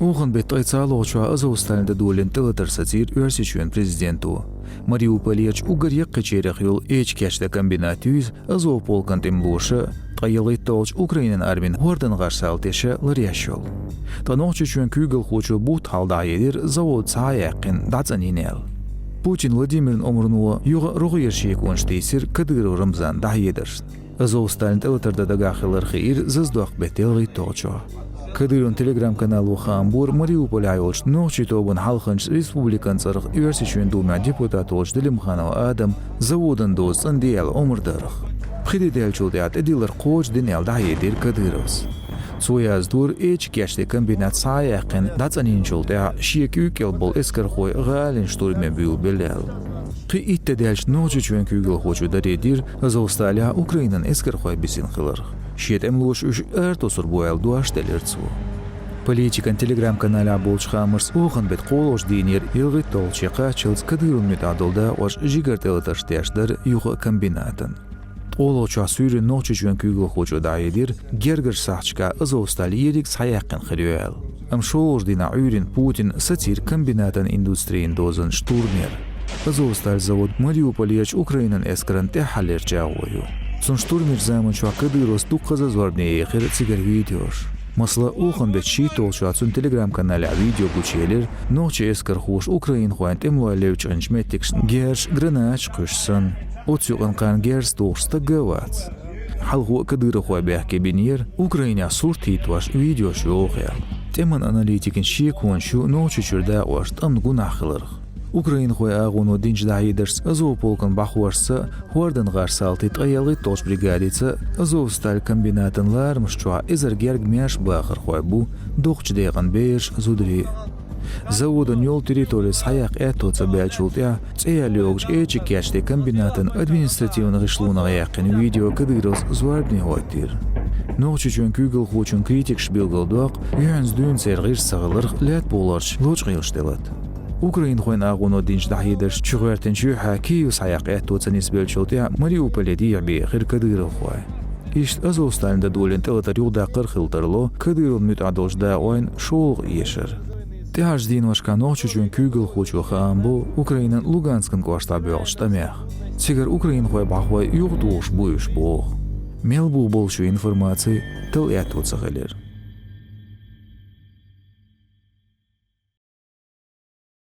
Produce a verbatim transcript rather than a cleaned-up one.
Оханан беттан ткъе цхьоалагӀчохь Азовстале дан долийна тӀелатар сацийра Оьрсийчоьнан президенто. Мариуполерчу уггар яккхийчарех йолу эчиг кечден комбинат ю иза, Азов полкан тӀемалоша, ткъе ялхитталгӀачу Украинан армин хӀордан гӀар салташа ларъеш йолу. Ткъа Нохчийчоьнан куьйгалхочо бутт хьалха дӀахьедира, завод схьа а яьккхина, дӀацӀанйина аьлла. Путин Владимиран омрано юха а рогӀера шеконаш тийсира Кадыров Рамзана дӀахьедаршна. Азовстален тӀелатар дан дагахь хилар хиира зазадоккху беттан ялхитталгӀачохь. Кадыровн Telegram-канало хаам бора Мариуполехь йолчу нохчийн тобанан хьалханчаша республикан цӀарах Оьрсийчоьнан Думехь депутат волчу Делимханов Адама заводана доза цӀанде аьлла омра дарх. Пхи де даьллачул тӀаьхьа тӀедилларг кхочушдина аьлла дӀахьедира Кадыровс. Цо яздора, эчиг кечден комбинат схьа а яьккхина, дӀацӀанйинчул тӀаьхьа шен куьйга кӀел болу эскархой гӀалина штурме буьйлабелла аьлла. Кхин итт де даьлча Нохчийчоьнан куьйгалхочо даре дира Азовсталехь Украинан эскархой бисина хиларх. Шен тӀемалоша уьш ара тосур бу аьлла дош делира цо. Политикан Telegram-каналехь болчу хаамашца, оханан беттан кхоалгӀачу дийнера ялхитталгӀачу шен кхаччалц Кадыровн муьтӀахь долу дакъош жигара тӀелатарш деш дара юха а комбинатана. ТкъолгӀачохь суьйранна Нохчийчоьнан куьйгалхочо дӀахьедира, гергарчу сахьташкахь Азовсталь ерриг схьаяьккхина хир ю аьлла. Амма шолгӀачу дийнахь Ӏуьйранна Путина сацийра комбинатан индустрин дозанан штурмера. Азовсталь завод Мариуполерчу Украинан эскаран тӀаьххьарлера чӀагӀо ю. Цунна штурмерчу заманчохь Кадыровс дуккхаза а зорбане ехира цигара видеош. Масала, оханан беттан шийтталгӀачохь цуьнан Telegram-каналехь видео гучуелира, нохчийн эскархоша украинхойн тӀемалой левчкъинчу меттигашна герзаш, гранаташ кхуьссуш санна. Оцу юкъана кхарна герз тухуш стаг а вац. Хьалхо а кадыровхой бехке бинера, Украинехь сурт хӀиттош видеош йоху аьлла. ТӀеман аналитикийн шеконаш ю Нохчийчуьра дакъош тӀамна гунахь хиларх. Украинхойн агӀоно динчу дӀахьедаршца, Азов полкан бӀахошца, хӀордан гӀар салтийн ткъе ялхитталгӀачу бригадица, Азовсталь комбинатан ларамаш чохь эзар гергга маьрша бахархой бу, доккхачу декъан бераш, зударий. Заводан йолу территори схьаяккха аьтто ца баьллачул тӀаьхьа, цӀе яьлла йогучу эчиг кечден комбинатан административни гӀишлонах яьккхина видео Кадыровс зорбане хӀоттийра. Нохчийчоьнан куьйгалхочун критикаша билгалдоккху, юьхьанца дуьйна церан гӀирс ца хиларх лаьтта бухаларчу лочкъийлаша тӀелата. Украинхойн агӀоно динчу дӀахьедаршца чухӀоьттинчу юьхьа Киев схьаяккха аьтто ца нисбеллачул тӀаьхьа Мариуполе дехьабехира кадыровхой. Иштта Азовстале дан долийна тӀелатар юхадаккхар хила тарло Кадыровн муьтӀахь долчу дакъойн шолгӀа эшар. ТӀаьхьарчу деношкахь Нохчийчоьнан куьйгалхочо хаам бо Украинан Луганскан кӀоштахь боьлхучу тӀамех. Цигара украинхойн бӀахой юхатухуш бу уьш боху. Мел буха болуш ю информаци, талла аьтто ца хилира.